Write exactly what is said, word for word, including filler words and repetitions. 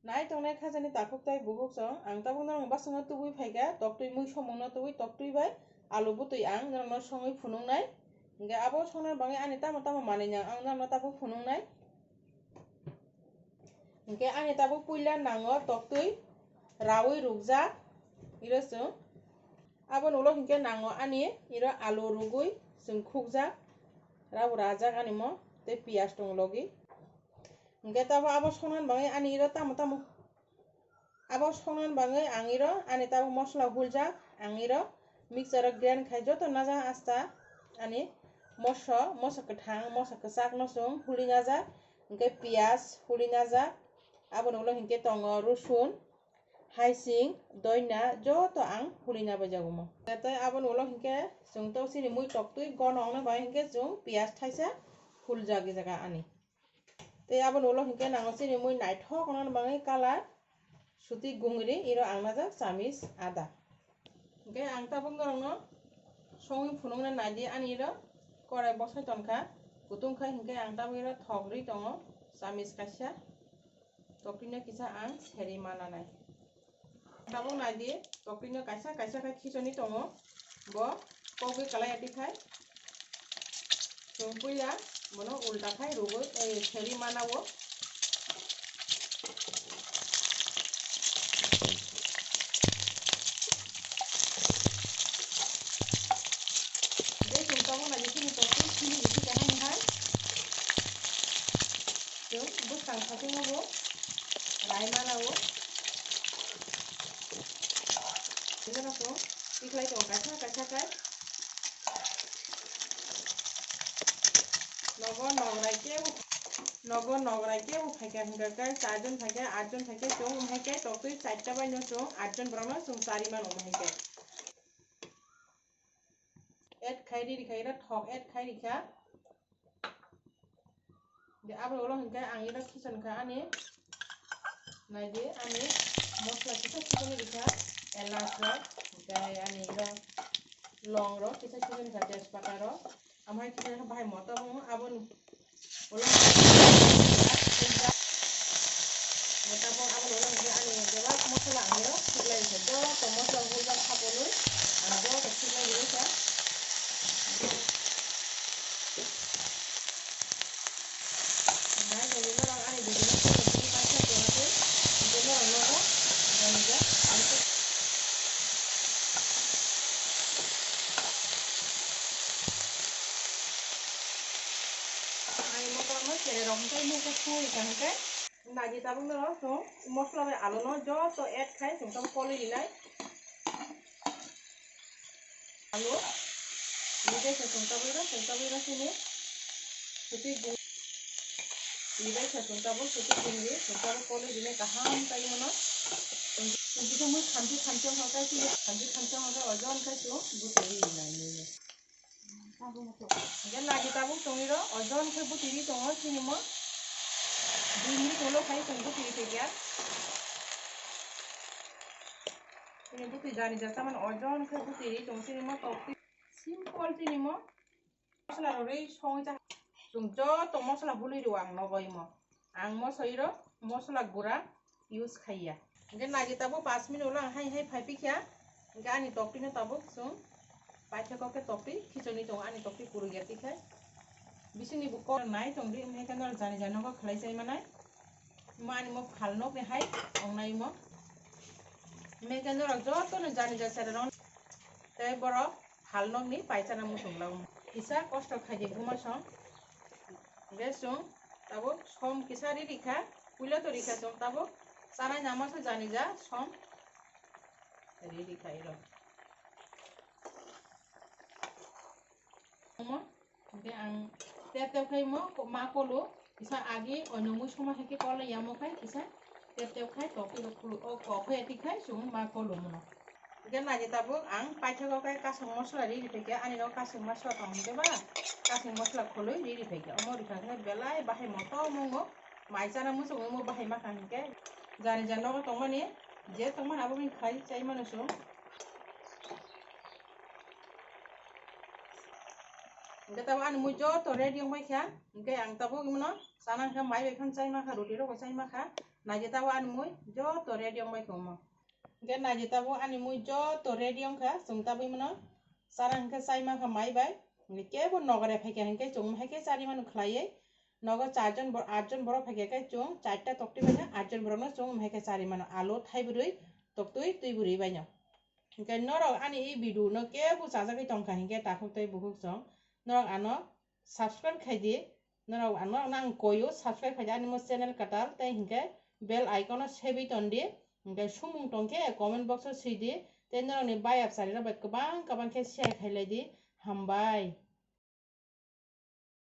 Nai tongnai khajani takhuk tai bukhuk song, ang tabuk norok basongo tubui phaikha, toktwi mui somungno tubui, toktwi bai alu bwtwi ang norokno songwi phunuknai. Hwnkhe abo songna bagwi ani tamo tamo manwi nang ang norokno tabuk phunuknai. Hwnkhe ani tabuk puila nango toktwi rawi rukjak, iro chwng. Aboni ulo hwnkhe nango ani iro alu rugwi chwng khukjak, rabo rajak ani mo tei piyaj tongo logi. Hwnkhe tabuk abo songna bagwi ani iro tamo tamo, abo songna bagwi ang iro ani tabuk mosola huljak, ang iro mixer o grind khai joto naja asta ani moso, moso kwthang, moso kwchak no chwng huli najak, hwnkhe piyaj huli najak, aboni ulo hwnkhe tongo rosun, haising, doina joto ang huli na baijago mo. Tei aboni ulo hwnkhe chwng to chini mui toktwi gono wngnai bai hwnkhe chwng piyaj thaisa huljak jaga ani. Tei aboni ulo hwnkhe nango chini mui naithok wngnani bagwi colour suti gungri iro ang najak chamis ada. Hwnkhe ang tabuk norokno songwi phunukna naidi ani iro korai bosai tonkha kutung khai hwnkhe ang tabuk iro thok rwi tongo chamis kaisa. Toktwino kisa ang seri mananai. Tabuk naidi, toktwino kaisa kaisa khe khichoni tongo. Bo kogwi kalai ati khai. Chwng puila bono ulta khai rwgwi, ei, seri manao. Tei chwng tabuk naidi chini toktwi chini bisi kaham hai. Chwng bwskang satung o bo rai mana o. Tei joto chwng tiklai tongo kaisa kaisa khe. Nogo nograi kebo, nogo nograi kebo phaikha hwnkha khe charjon phaikha, atjon phaikha, chwng wng hai khe toktwi charta bai no chwng atjon borok no chwng chari mano wng hai khe. Add khai riri khai iro thok add khai rikha. De aboni ulo hwnkhe ang iro khichon kha ani. Naidi ani mosla kisa khichoni rikha, elach rok, hwnkhe ani iro long rok kisa khichoni kha, tejpata rok. Amhai khichon kha bahai motom wngo aboni. Ulo tabuk aboni ulo hwnkhe ani bebak mosola ang iro khiklai kha, joto mosola huljak kha pholwi ang joto khiklai rwi kha. Nai nai norok ani video no tini paisa tongwi tei norok nogo janija. Ani motor no cherai rok hwnkhe mui khe songwi kha hwnkhe. Naidi tabuk no chwng mosola bai alu no joto add khai chwng tamo kolwi rinai. Alu, ribai khe chwng tabuk ro, chwng tabuk ro sini. Suti gum-, ribai khe chwng tabuk, suti gumri, chwng tabuk kolwi rinai kaham tei mano. Chwng kisa mui khamchi khamchi hwnkha, chini khamchi khamchi hwnkha, ojon khe chwng bwtwi rinai nini. Hwnkhe naidi tabuk tongwi ro, ojon khe bwtwi ri tongo chini mo. Dui minute ulo khai chwng bwtwi ri phaikha. Chini bwtwi janija chamani ojon khe bwtwi ri tongo chini mo toktwi. Simple chini mo. Mosola rw rwi songwi cha. Chwng joto mosola hului rw ang nogo imo. Ang moso iro mosola gura use khaiya. Hwnkhe naidi tabuk paanch minute ulo ang hai hai phai pikha. Hwnkhe ani toktwino tabuk chwng paithakgo khe toktwi khichoni tongo, ani toktwi kwrwngya twikhai. Bisingni bo kok nai tongdi, wngkhe norok jani jani nogo khlai chai manai. Imo ani mo phal nokni hai wngnai imo. Hwnkhe norok jotono jani jani chera rok tei borok phal nokni paisana muchung lago. Kisa kosto khaidi buma song. Hwnkhe chwng tabuk som kisa ri rikha, puila to rikha chwng tabuk chanai nama se jani ja som ri rikha iro. Omo, hwnkhe ang tep tep khai mo ko-, ma kolo, kisa agi oino mui soma hai khe kol yamo khai kisa tep tep khai tok iro khulu, o kok khai ati khai chwng ma kolo mono. Hwnkhe naidi tabuk ang paithakgo khe kasing mosola ri ri phaikha, ani nogo kasing mosola tong hwnkhe ba kasing mosola khului ri ri phaikha. Omo rikha khe belai bahai motom wngo, mai chana muchung wngo bahai makha hwnkhe jani jani nogo tongmani je tongmani abo bini khai chai mano chwng. Hwnkhe tabuk ani mui joto ready wng paikha, hwnkhe ang tabuk imono chana hwnkhe mai bai phano chai makha, roti rok bo chai makha. Naidi tabuk ani mui joto ready wng bai tongmo. Hingke naidi tabuk ani mui joto ready wngkha, chwng tabui mano chara hingke chai mankha mai bai. Hingke kebo nogore phaikha hingke chwng hai khe chari mano khlaiwi. Nogo charjon bor-, atjon borok phaikha khe chwng charta toktwi bai no atjon borok no chwng hai khe chari mano. Alu, thaibrwi, toktwi, twi bwrwi bai no. Hingke norok ani i video no kebo chajagwi tongkha hingke takhuk tei bukhuk chwng norok ano subscribe khai di. Norok ano nang koyo subscribe khai di ani mo channel katal tei hingke bell icon o sebwi ton di. Hingke sumung tongkhe comment box o swi di. Tei norok ni bai apsari rok bai kwbang kwbang khe share khai lai di. Hambai.